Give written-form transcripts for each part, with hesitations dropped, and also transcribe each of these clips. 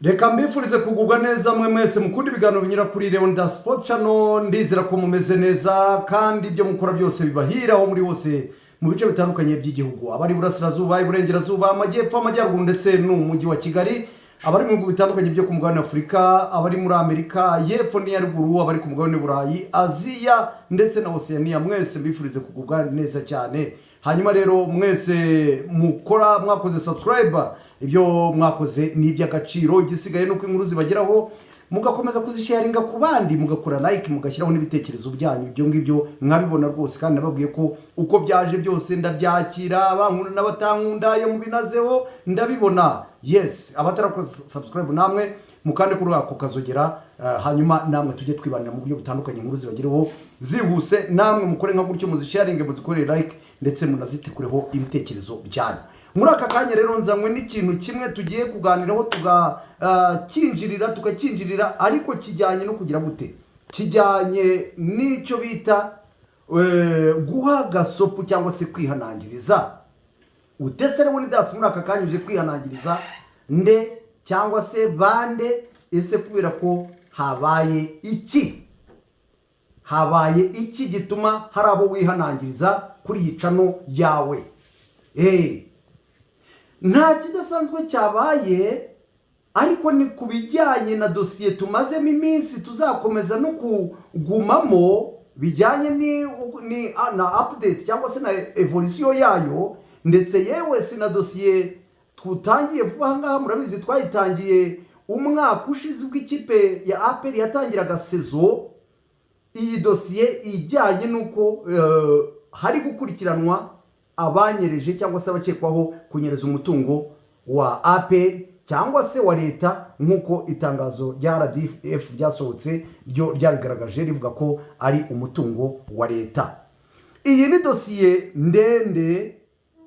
Reka mbifurize kugubwa neza mwe mwese mukunda ibiganiro binyura kuri Leonidas Sport Channel. Ndizera ko mumeze neza kandi ibyo mukora byose bibahira aho muri hose mu bice bitandukanye by'igihugu, abari iburasirazuba, iburengerazuba, amajyepfo, amajyaruguru ndetse n'umujyi wa Kigali, abari mu bihugu bitandukanye byo ku mugabane wa Afurika, abari muri Amerika y'Epfo n'iya ruguru, abari ku mugabane Burayi, Aziya ndetse na Oceania, mwese mbifurize kugubwa neza cyane. Hanyuma rero mwese mukora, mwakoze subscribe, ibyo mwakoze ni iby'agaciro. Igisigaye ni uko inkuru zibageraho mugakomeza kuzisharinga ku bandi, mugakora like, mugashyiraho n'ibitekerezo byanyu. Ibyo ngibyo mwabibona rwose, kandi nababwiye ko uko byaje byose ndabyakira, abankunda n'abatankunda, iyo mubinazeho ndabibona. Yes, abatarakoze subscribe namwe mukande kuri ako kazogera, hanyuma namwe tujye twibanira mu buryo butandukanye, inkuru zibagereho zihuse. Namwe mukore nka gutyo, muzisharinge, muzikorere like ndetse munazitikureho ibitekerezo byanyu. Muri aka kanya rero nzanywe n'ikintu kimwe tugiye kuganiraho, tugakinjirira, ariko kijyanye no kugira gute? Kijyanye n'icyo bita guha gasopu cyangwa se kwihanangiriza. Utese Leonidas, muri aka kanya uje kwihanangiriza nde cyangwa se bande? Ese kubera ko habaye iki? Habaye iki gituma hari abo wihanangiriza kuri iyi channel yawe? Nta kidasanzwe cyabaye, ariko ni ku bijyanye na dosiye tumazemo iminsi, tuzakomeza no kugumamo, bijyanye ni na update cyangwa se na evolution yayo. Ndetse yewe si na dosiye tutangiye vuba aha ngaha, murabizi twayitangiye umwaka ushize ubwo ikipe ya APR yatangiraga saison. Iyi dosiye ijyanye n'uko hari gukurikiranwa abanyereje cyangwa se abakekwaho kunyereza umutungo wa APR cyangwa se wa leta, nk'uko itangazo rya RDF ryasohotse ryo ryabigaragaje, rivuga ko ari umutungo wa leta. Iyi ni dosiye ndende,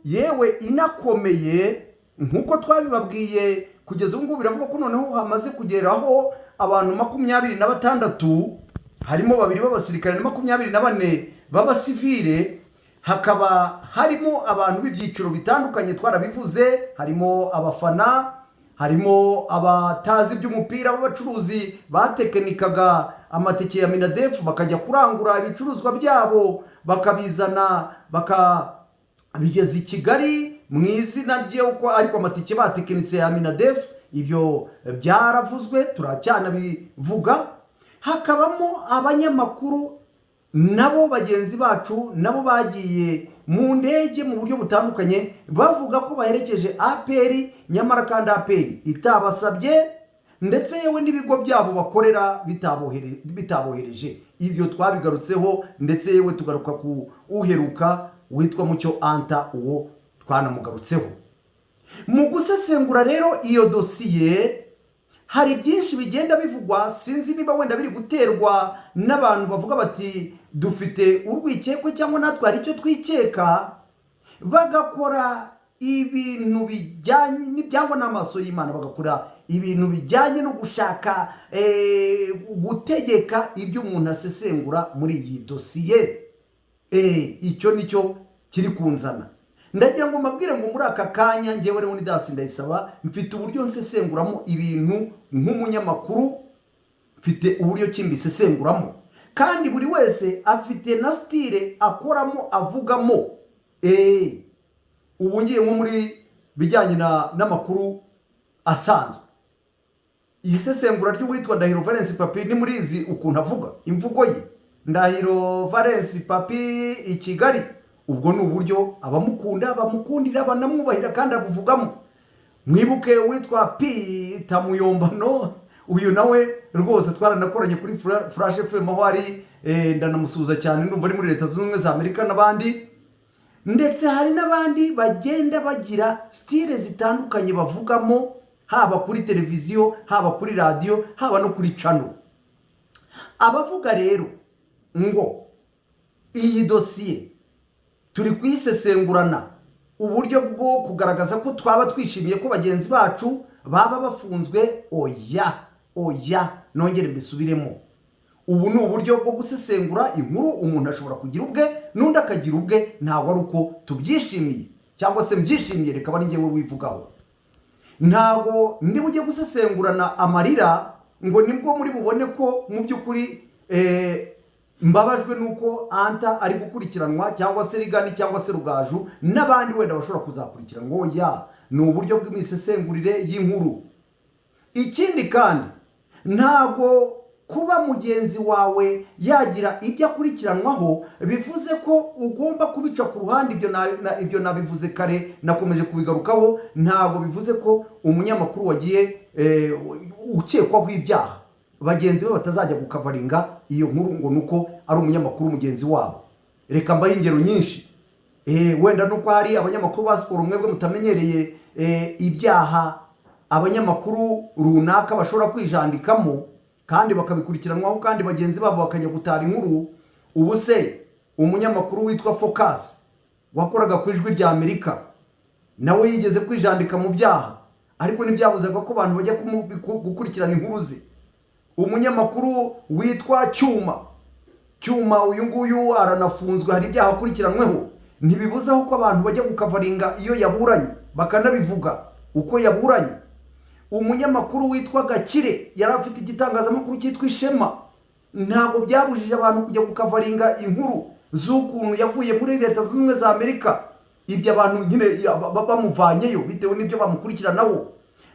yewe inakomeye, nk'uko twabibabwiye. Kugeza ubu ngubu biravuga ko noneho hamaze kugeraho abantu 26, harimo babiri b'abasirikare na 24 b'abasivile. Hakaba harimo abantu b'ibyiciro bitandukanye, twarabivuze: harimo abafana, harimo abatazi iby'umupira b'abacuruzi batekinikaga amatike ya MINADEF, bakajya kurangura ibicuruzwa byabo, bakabizana, bakabigeza i Kigali mu izina rye uko, ariko amatike batekinitse ya MINADEF. Ibyo byaravuzwe, turacyanabivuga. Hakabamo abanyamakuru nabo bagenzi bacu, nabo bagiye mu ndege mu buryo butandukanye bavuga ko baherekeje APR, nyamara kandi APR itabasabye, ndetse yewe n'ibigo byabo bakorera bitabohereje. Ibyo twabigarutseho, ndetse yewe tugaruka ku uheruka witwa Mucyo Anta, uwo twanamugarutseho. Mu gusesengura rero iyo dosiye, hari byinshi bigenda bivugwa. Sinzi niba wenda biri guterwa n'abantu bavuga bati dufite urwikekwe cyangwa natwe hari icyo twikeka, bagakora ibintu bijyanye n'ibyangwa n'amaso y'Imana, bagakora ibintu bijyanye no gushaka gutegeka ibyo umuntu asesengura muri iyi dosiye. Icyo nicyo kiri kunzana. Ndagira ngo mbabwire ngo muri aka kanya ngewe Leonidas Ndayisaba mfite uburyo nsesenguramo ibintu nk'umunyamakuru, mfite uburyo ki mbisesenguramo, kandi buri wese afite na style akoramo, avugamo. Ubu ngiye nko muri bijyanye n'amakuru asanzwe, iyi sesengura ry'uwitwa Ndahiro Valens Papi, ni murizi ukuntu avuga, imvugo ye, Ndahiro Valens Papi i Kigali. Ubwo ni uburyo abamukunda bamukundira, banamwubahira, kandi abuvugamo. Mwibuke uwitwa Pita Muyombano, uyu nawe rwose twaranakoranye kuri Flash FM aho ari, ndanamusuhuza cyane, ndumva ari muri Leta Zunze Ubumwe za Amerika n'abandi. Ndetse hari n'abandi bagenda bagira style zitandukanye bavugamo, haba kuri televiziyo, haba kuri radiyo, haba no kuri channel. Abavuga rero ngo iyi dosiye turi kuyisesengurana uburyo bwo kugaragaza ko twaba twishimiye ko bagenzi bacu baba bafunzwe, oya, oya, nongere mbisubiremo. Ubu ni uburyo bwo gusesengura inkuru. Umuntu ashobora kugira ubwe n'undi akagira ubwe, ntabwo ari uko tubyishimiye cyangwa se mbyishimiye. Reka ari njyewe wivugaho. Ntabwo ndi bujye gusesengurana amarira ngo nibwo muri bubone ko mu by'ukuri mbabajwe n'uko Anta ari gukurikiranwa, cyangwa se Rigani, cyangwa se Rugaju n'abandi wenda bashobora kuzakurikiranwa. Ya, ni uburyo bw'imisesengurire y'inkuru. Ikindi kandi, ntabwo kuba mugenzi wawe yagira ibyo akurikiranwaho bivuze ko ugomba kubica ku ruhande. Ibyo nabivuze kare, nakomeje kubigarukaho. Ntabwo bivuze ko umunyamakuru wagiye ukekwaho ibyaha bagenzi be batazajya gukavaringa iyo nkuru ngo nuko ari umunyamakuru mugenzi wabo. Reka mbahe ingero nyinshi. Wenda nuko hari abanyamakuru ba siporo mwebwe mutamenyereye ibyaha abanyamakuru runaka bashobora kwijandikamo kandi bakabikurikiranwaho, kandi bagenzi babo bakajya gutara inkuru. Ubu se umunyamakuru witwa Focus wakoraga ku Ijwi rya Amerika nawe yigeze kwijandika mu byaha, ariko ntibyabuzaga ko abantu bajya gukurikirana inkuru ze. Umunyamakuru witwa Cyuma, Cyuma uyu nguyu aranafunzwe, hari ibyaha akurikiranweho, ntibibuzaho ko abantu bajya gukavaringa iyo yaburanye, bakanabivuga uko yaburanye. Umunyamakuru witwa Gakire yari afite igitangazamakuru cyitwa Ishema, ntabwo byabujije abantu kujya gukavaringa inkuru z'ukuntu yavuye muri Leta Zunze Ubumwe za Amerika, ibyo abantu nyine bamuvanyeyo bitewe n'ibyo bamukurikiranaho.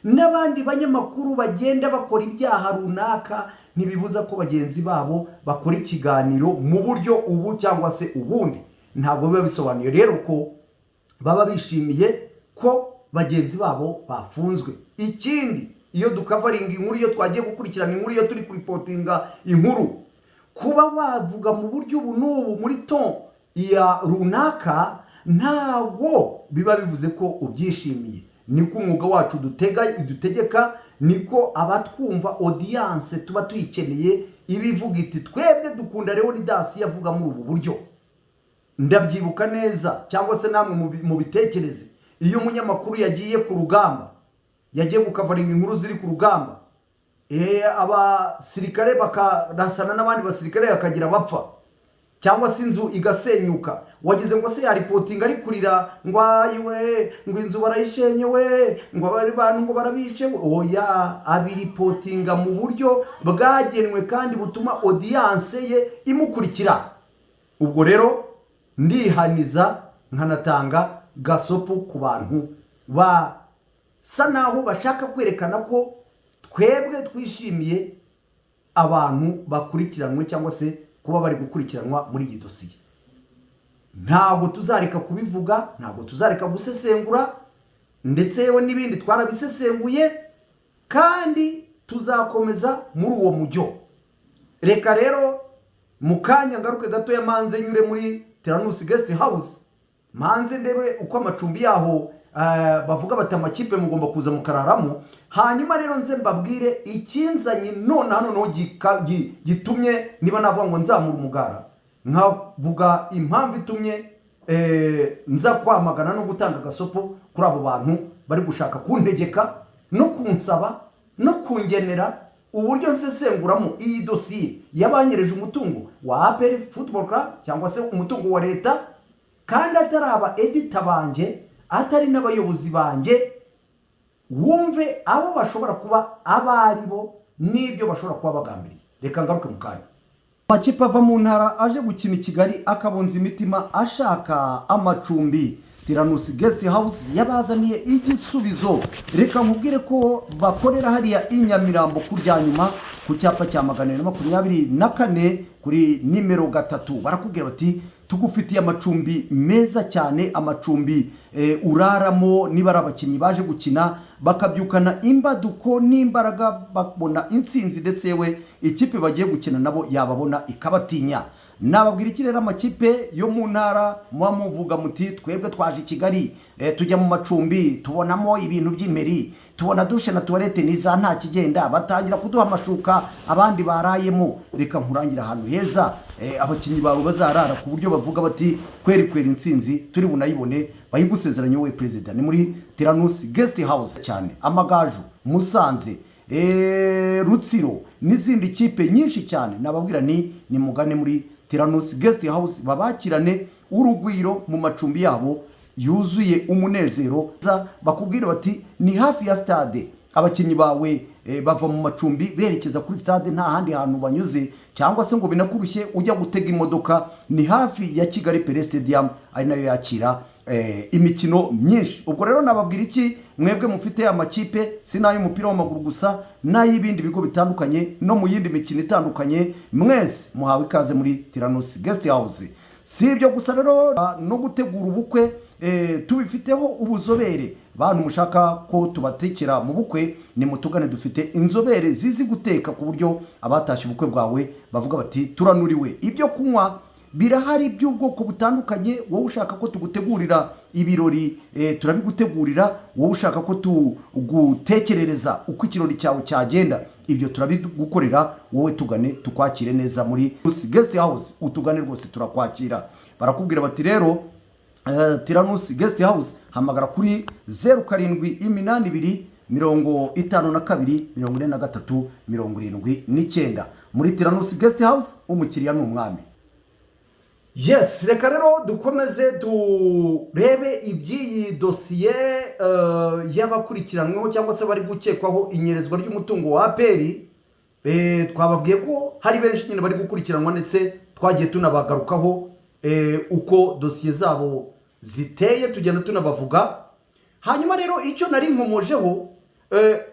N'abandi banyamakuru bagenda bakora ibyaha runaka, ntibibuza ko bagenzi babo bakora ikiganiro mu buryo ubu cyangwa se ubundi. Ntabwo biba bisobanuye rero ko baba bishimiye ko bagenzi babo bafunzwe. Ikindi, iyo dukavaringa inkuru, iyo twagiye gukurikirana inkuru, iyo turi kuripotinga inkuru, kuba wavuga mu buryo ubu n'ubu muri ton ya runaka ntabwo biba bivuze ko ubyishimiye. Niko umwuga wacu dutegeka, niko abatwumva, audience, tuba tuyikeneye, iba ivuga iti: "Twebwe dukunda Leonidas avuga muri ubu buryo." Ndabyibuka neza, cyangwa se namwe mubitekereze, iyo umunyamakuru yagiye ku rugamba, yagiye gukavaringa inkuru ziri ku rugamba, abasirikare bakarasana n'abandi basirikare bakagira bapfa, cyangwa se inzu igasenyuka, wagize ngo se yaripotinga ari kurira ngo: "Ayiwe," ngo "inzu barayishenye we," ngo "abari bantu," ngo "barabishe we"? Oya, abiripotinga mu buryo bwagenwe kandi butuma audience ye imukurikira. Ubwo rero ndihaniza nkanatanga gasopo ku bantu basa naho bashaka kwerekana ko twebwe twishimiye abantu bakurikiranwe cyangwa se kuba bari gukurikiranwa muri iyi dosiye. Ntabwo tuzareka kubivuga, ntabwo tuzareka gusesengura, ndetse yewe n'ibindi twarabisesenguye kandi tuzakomeza muri uwo mujyo. Reka rero mu kanya ngaruke gatoya, manze nyure muri Teranusi Guest House, manze ndebe uko amacumbi yaho bavuga bati amakipe mugomba kuza mukararamo. Hanyuma rero nze mbabwire ikinzanye none hano noneho gitumye niba navuga ngo nzamura umugara, nkavuga impamvu itumye nza kwamagana no gutanga agasopo kuri abo bantu bari gushaka kuntegeka no kunsaba no kungenera uburyo nsesenguramo iyi dosiye yabanyereje umutungo wa APR Football Club cyangwa se umutungo wa leta, kandi atari aba editor banjye, atari n'abayobozi banjye. Wumve abo bashobora kuba abo ari bo n'ibyo bashobora kuba bagambiriye. Reka ngaruke mu kanya. Amakipe ava mu ntara aje gukina i Kigali akabunza imitima ashaka amacumbi, Tiranusi Guest House yabazaniye igisubizo. Reka nkubwire ko bakorera hariya i Nyamirambo ku rya nyuma, ku cyapa cya 424 kuri nimero 3. Barakubwira bati: "Tugufitiye amacumbi meza cyane, amacumbi uraramo niba ari abakinnyi baje gukina bakabyukana imbaduko n'imbaraga, babona intsinzi, ndetse yewe ikipe bagiye gukina nabo yababona ikabatinya." Nababwira iki rero amakipe yo mu ntara muba muvuga muti: "Twebwe twaje i Kigali, tujya mu macumbi, tubonamo ibintu by'imeri, tubona douche na toilette niza, nta kigenda, batangira kuduha amashuka abandi barayemo." Reka nkurangire ahantu heza abakinnyi bawe bazarara ku buryo bavuga bati: "Kweri kweri intsinzi turi bunayibone." Bayigusezeranye wowe perezida, ni muri Tiranusi Guest House cyane. Amagaju, Musanze, Rutsiro n'izindi kipe nyinshi cyane, nababwira ni nimugane muri Tiranusi Guest House babakirane urugwiro mu macumbi yabo. Yuzuye umunezero. Bakubwira bati ni hafi ya stade, abakinnyi bawe bava mu macumbi berekeza kuri stade, nta handi hantu banyuze cyangwa se ngo binakurushye ujya gutega imodoka. Ni hafi ya Kigali Pele Stadium, ari nayo yakira imikino myinshi. Ubwo rero nababwira iki mwebwe mufite amakipe, si n'ay'umupira w'amaguru gusa, n'ay'ibindi bigo bitandukanye no mu yindi mikino itandukanye? Mwese muhawe ikaze muri Tiranusi Guest House. Si ibyo gusa rero, no gutegura ubukwe tubifiteho ubuzobere. Bantu mushaka ko tubatekera mu bukwe, nimutugane, dufite inzobere zizi guteka ku buryo abatashye ubukwe bwawe bavuga bati turanuriwe. Ibyo kunywa birahari by'ubwoko butandukanye. Wowe ushaka ko tugutegurira ibirori, turabigutegurira. Wowe ushaka ko tugutekerereza uko ikirori cyawe cyagenda, ibyo turabigukorera. Wowe tugane tukwakire neza muri Guest House, utugane rwose turakwakira. Barakubwira bati rero Tiranusi Guest House, hamagara kuri 0782 52 43 79. Muri Tiranusi Guest House umukiriya ni umwami. Yes, reka rero dukomeze turebe iby'iyi dosiye y'abakurikiranweho cyangwa se bari gukekwaho inyerezwa ry'umutungo wa APR. Twababwiye ko hari benshi nyine bari gukurikiranwa, ndetse twagiye tunabagarukaho uko dosiye zabo ziteye, tugenda tunabavuga. Hanyuma rero icyo nari nkomojeho,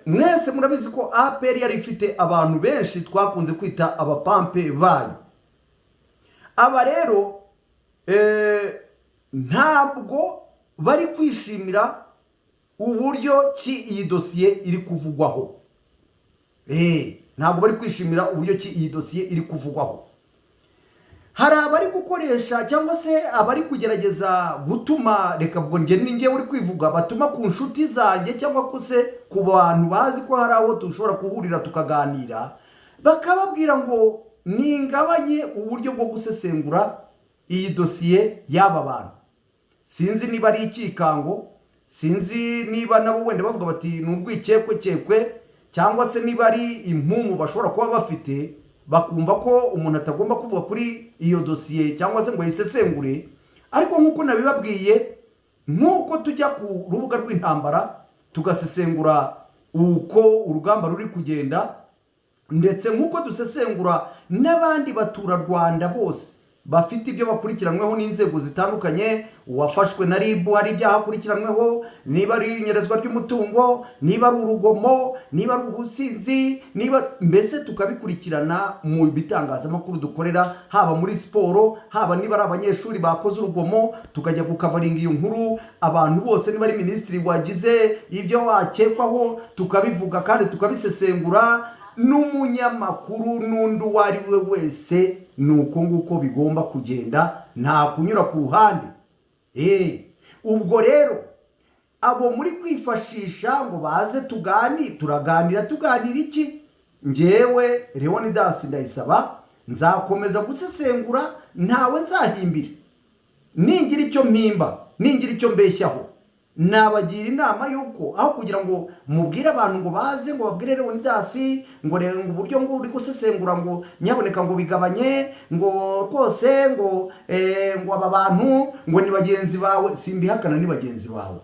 mwese murabizi ko APR yari ifite abantu benshi twakunze kwita abapampe bayo. Aba rero ntabwo bari kwishimira uburyo ki iyi dosiye iri kuvugwaho. Ntabwo bari kwishimira uburyo ki iyi dosiye iri kuvugwaho. Hari abari gukoresha cyangwa se abari kugerageza gutuma, reka ubwo njye ni njyewe uri kwivuga, batuma ku nshuti zanjye cyangwa se ku bantu bazi ko hari aho dushobora guhurira tukaganira, bakababwira ngo ningabanye uburyo bwo gusesengura iyi dosiye y'aba bantu. Sinzi niba ari ikikango, sinzi niba nabo wenda bavuga bati ni urwikekwekekwe, cyangwa se niba ari impumu bashobora kuba bafite, bakumva ko umuntu atagomba kuvuga kuri iyo dosiye cyangwa se ngo yisesengure. Ariko nk'uko nabibabwiye, nk'uko tujya ku rubuga rw'intambara tugasesengura uko urugamba ruri kugenda, ndetse nk'uko dusesengura n'abandi baturarwanda bose bafite ibyo bakurikiranweho n'inzego zitandukanye, uwafashwe na RIB hari ibyaha akurikiranweho, niba ari inyerezwa ry'umutungo, niba ari urugomo, niba ari ubusinzi, niba mbese tukabikurikirana mu bitangazamakuru dukorera, haba muri siporo, haba niba ari abanyeshuri bakoze urugomo, tukajya gukavaringa iyo nkuru. Abantu bose, niba ari minisitiri wagize ibyo wakekwaho, tukabivuga kandi tukabisesengura, n'umunyamakuru n'undi uwo ari we wese, ni uko nguko bigomba kugenda, nta kunyura ku ruhande. Ubwo rero abo muri kwifashisha ngo baze tugani, turaganira, tuganira iki? Ngewe Leonidas Ndayisaba nzakomeza gusesengura, ntawe nzahimbira. Ningira icyo mpimba, ningira icyo mbeshyaho, nabagira inama y'uko aho kugira ngo mubwire abantu ngo baze ngo babwire Leonidas ngo reba ngo uburyo ngo uri gusesengura, ngo nyaboneka ngo bigabanye, ngo rwose ngo aba bantu ngo ni bagenzi bawe. Simbihakana, ni bagenzi bawe,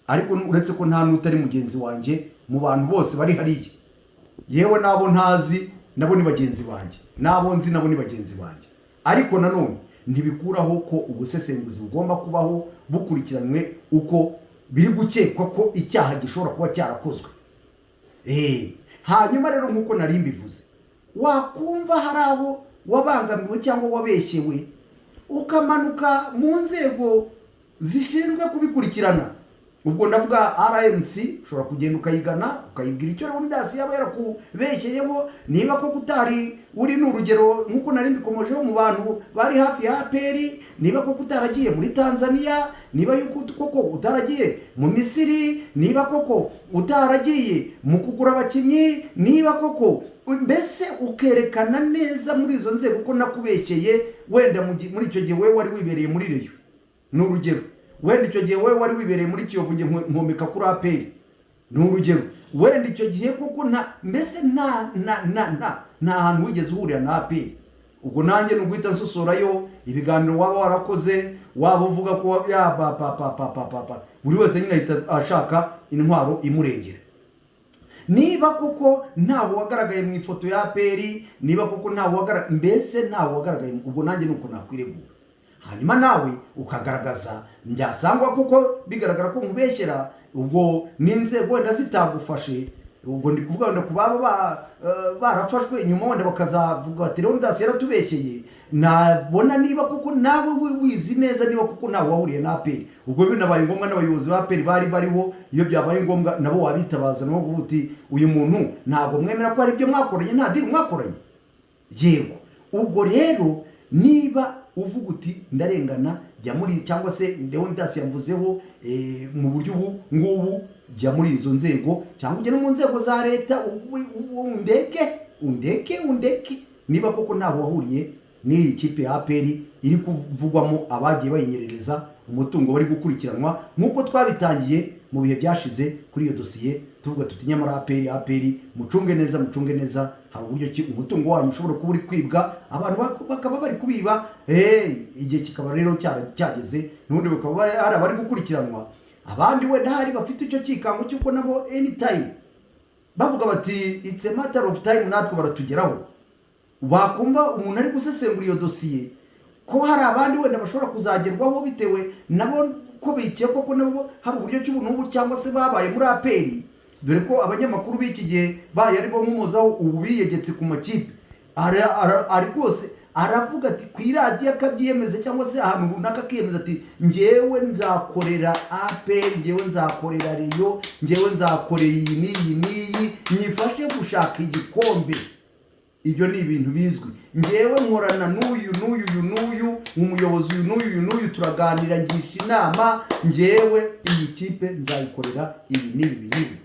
ariko uretse ko nta n'utari mugenzi wanjye mu bantu bose bari hariya, yewe n'abo ntazi nabo ni bagenzi banjye, n'abo nzi nabo ni bagenzi banjye. Ariko nanone ntibikuraho ko ubusesenguzi bugomba kubaho bukurikiranywe uko biri gukekwa ko icyaha gishobora kuba cyarakozwe. Hanyuma rero nk'uko nari mbivuze, wakumva hari aho wabangamiwe cyangwa wabeshyewe, ukamanuka mu nzego zishinzwe kubikurikirana. Ubwo ndavuga RMC, ushobora kugenda ukayigana ukayibwira icyo Leonidas yaba yarakubeshyeyeho, niba koko utari uri, ni urugero nk'uko nari mbikomojeho, mu bantu bari hafi ya APR, niba koko utaragiye muri Tanzania, niba yuko koko utaragiye mu Misiri, niba koko utaragiye mu kugura abakinnyi, niba koko mbese ukerekana neza muri izo nzego ko nakubeshyeye. Wenda muri icyo gihe wowe wari wibereye muri Rayon, ni urugero, wenda icyo gihe wowe wari wibereye muri Kiyovu, njye nkomeka kuri APR, ni urugero, wenda icyo gihe koko nta mbese nta nta nta nta nta hantu wigeze uhurira na APR. Ubwo nanjye ni uguhita nsosorayo ibiganiro waba warakoze, waba uvuga ko ya pa pa pa pa pa pa pa. Buri wese nyine ahita ashaka intwaro imurengera. Niba koko ntawe wagaragaye mu ifoto ya APR, niba koko ntawe wagaragaye, mbese ntawe wagaragaye, ubwo nanjye nuko nakwiregura. Hanyuma nawe ukagaragaza byasangwa kuko bigaragara ko nkubeshyera, ubwo n'inzego wenda zitagufashe. Ubwo ndi kuvuga wenda ku baba barafashwe nyuma, wenda bakazavuga bati: "Leonidas yaratubeshyeye." Nabona niba koko nawe wizi neza, niba koko ntawe wahuriye na APR. Ubwo binabaye ngombwa, n'abayobozi ba APR bari bariho, iyo byabaye ngombwa nabo wabitabaza, nabo kuvuga uti: "Uyu muntu ntabwo mwemera ko hari ibyo mwakoranye, nta deal mwakoranye?" Yego. Ubwo rero niba uvuga uti: "Ndarengana," jya muri, cyangwa se "Leonidas yamvuzeho mu buryo ubu ngubu," jya muri izo nzego cyangwa ujye no mu nzego za leta, undeke, undeke, undeke, niba koko ntaho wahuriye n'iyi kipe ya APR iri kuvugwamo abagiye bayinyerereza umutungo bari gukurikiranwa, nk'uko twabitangiye mu bihe byashize kuri iyo dosiye, tuvuga tuti: "Nyamara APR, APR, mucunge neza, mucunge neza, hari uburyo ki umutungo wanyu ushobora kuba uri kwibwa, abantu bakaba bari kubiba." Igihe kikaba rero cyageze, n'ubundi bakaba hari abari gukurikiranwa, abandi wenda hari bafite icyo cyikango cy'uko nabo anytime bavuga bati: "It's a matter of time, natwe baratugeraho." Bakumva umuntu ari gusesengura iyo dosiye, ko hari abandi wenda bashobora kuzagerwaho bitewe nabo ko bikekwa ko nabo hari uburyo ki ubu n'ubu cyangwa se babaye muri APR, dore ko abanyamakuru b'iki gihe baye ari bo nk'umuzaho ubu biyegetse ku makipe. Ari rwose aravuga ati ku iradiyo akabyiyemeza, cyangwa se ahantu runaka akiyemeza ati: "Njyewe nzakorera APR, njyewe nzakorera Rayon, njyewe nzakorera iyi n'iyi n'iyi, nyifashe gushaka igikombe." Ibyo ni ibintu bizwi. "Ngewe nkorana n'uyu n'uyu, uyu n'uyu, umuyobozi uyu n'uyu, uyu n'uyu, turaganira, ngisha inama, ngewe iyi kipe nzayikorera ibi n'ibi, ibi n'ibi."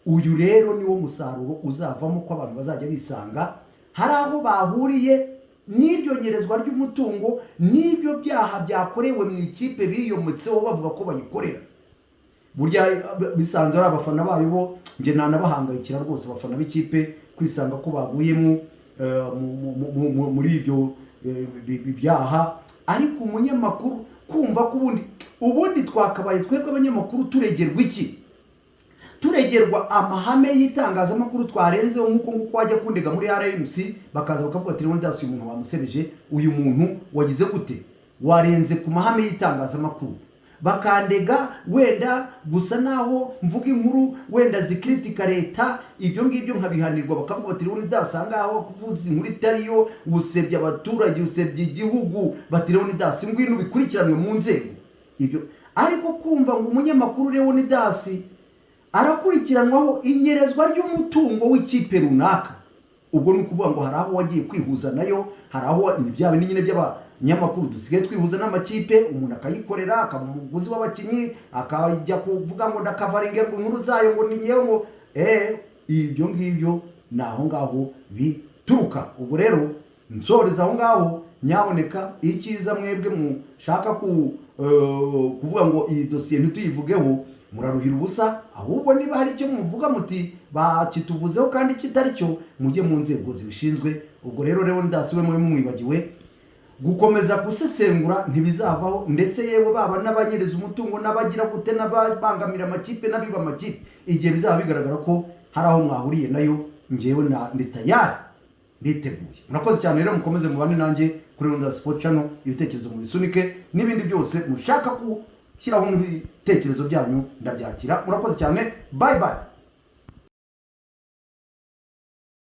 Uyu rero niwo musaruro uzavamo, ko abantu bazajya bisanga hari aho bahuriye n'iryo nyerezwa ry'umutungo n'ibyo byaha byakorewe mu ikipe biyometseho bavuga ko bayikorera. Burya bisanzwe ari abafana bayo bo, njye nanabahangayikira rwose, abafana b'ikipe kwisanga ko baguyemo muri ibyo byaha. Ariko umunyamakuru kumva ko ubundi twakabaye twebwe abanyamakuru turegerwa iki? Turegerwa amahame y'itangazamakuru twarenzeho, nk'uko nguko wajya kundega muri RMC, bakaza bakavuga ati: "Leonidas, uyu muntu wamusebeje, uyu muntu wagize gute, warenze ku mahame y'itangazamakuru." Bakandega wenda gusa naho mvuga inkuru wenda zikritika leta, ibyo ngibyo nkabihanirwa, bakavuga bati: "Leonidas, aha ngaha kuvuza inkuru itariyo, usebya abaturage, usebya igihugu." Bati: "Leonidas, ngwino ubikurikiranwe mu nzego." Ibyo ariko kumva ngo umunyamakuru Leonidas arakurikiranwaho inyerezwa ry'umutungo w'ikipe runaka, ubwo ni ukuvuga ngo hari aho wagiye kwihuza nayo, hari aho ni bya bindi nyine by'abanyamakuru dusigaye twihuza n'amakipe, umuntu akayikorera, akaba umuguzi w'abakinnyi, akajya kuvuga ngo ndakavaringe ngo inkuru zayo, ngo ni ngewe, ngo ibyo ngibyo ni aho ngaho bituruka. Ubwo rero nsoreza aho ngaho. Nyaboneka, icyiza mwebwe mushaka kuvuga ngo iyi dosiye ntituyivugeho, muraruhira ubusa. Ahubwo niba hari icyo muvuga muti bakituvuzeho kandi kitari cyo, mujye mu nzego zibishinzwe. Ubwo rero Leonidas we mube mumwibagiwe, gukomeza gusesengura ntibizavaho. Ndetse yewe, baba n'abanyereza umutungo n'abagira gute n'ababangamira amakipe n'abiba amakipe, igihe bizaba bigaragara ko hari aho mwahuriye nayo, ngewe na ndi tayari, nditeguye. Murakoze cyane rero, mukomeze mubane nanjye kuri Rwanda Sport Channel. Ibitekerezo mubisunike, n'ibindi byose mushaka gushyiraho nk'ibitekerezo byanyu ndabyakira. Murakoze cyane, bye bye.